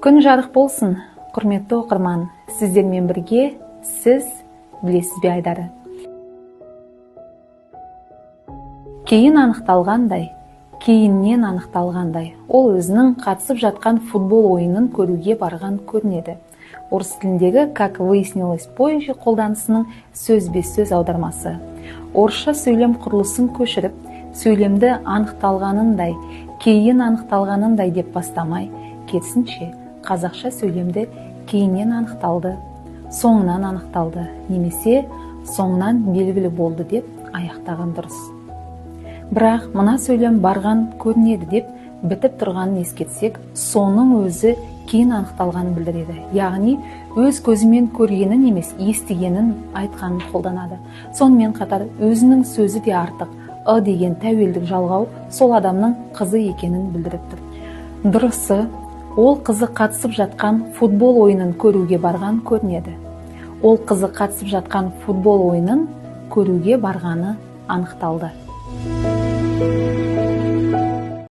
Күн жарық болсын, құрметті оқырман! Сіздермен бірге «Сіз білесіз бе» айдары. Кейін анықталғандай, кейіннен анықталғандай, ол өзінің қатысып жатқан футбол ойынын көруге барған көрінеді. Орыс тіліндегі «как выяснилось позже» қолданысының сөзбе-сөз аудармасы. Орысша сөйлем құрылысын көшіріп, сөйлемді анықталғанындай, кейін анықталғанындай деп бастамай, керісінше, қазақша сөйлемді кейіннен анықталды, соңынан анықталды немесе соңынан белгілі болды деп аяқтаған дұрыс. Бірақ мына сөйлем барған көрінеді деп бітіп тұрғанын ескерсек, соның өзі кейін анықталғанын білдіреді, яғни өз көзімен көргенін емес, естігенін айтқанын қолданады. Сонымен қатар өзінің сөзі де артық «ы» деген тәуелдік жалғау сол адамның қызы екенін білдіріп тұр. Дұрысы, ол қызы қатысып жатқан футбол ойынын көруге барған көрінеді. Ол қызы қатысып жатқан футбол ойынын көруге барғаны анықталды.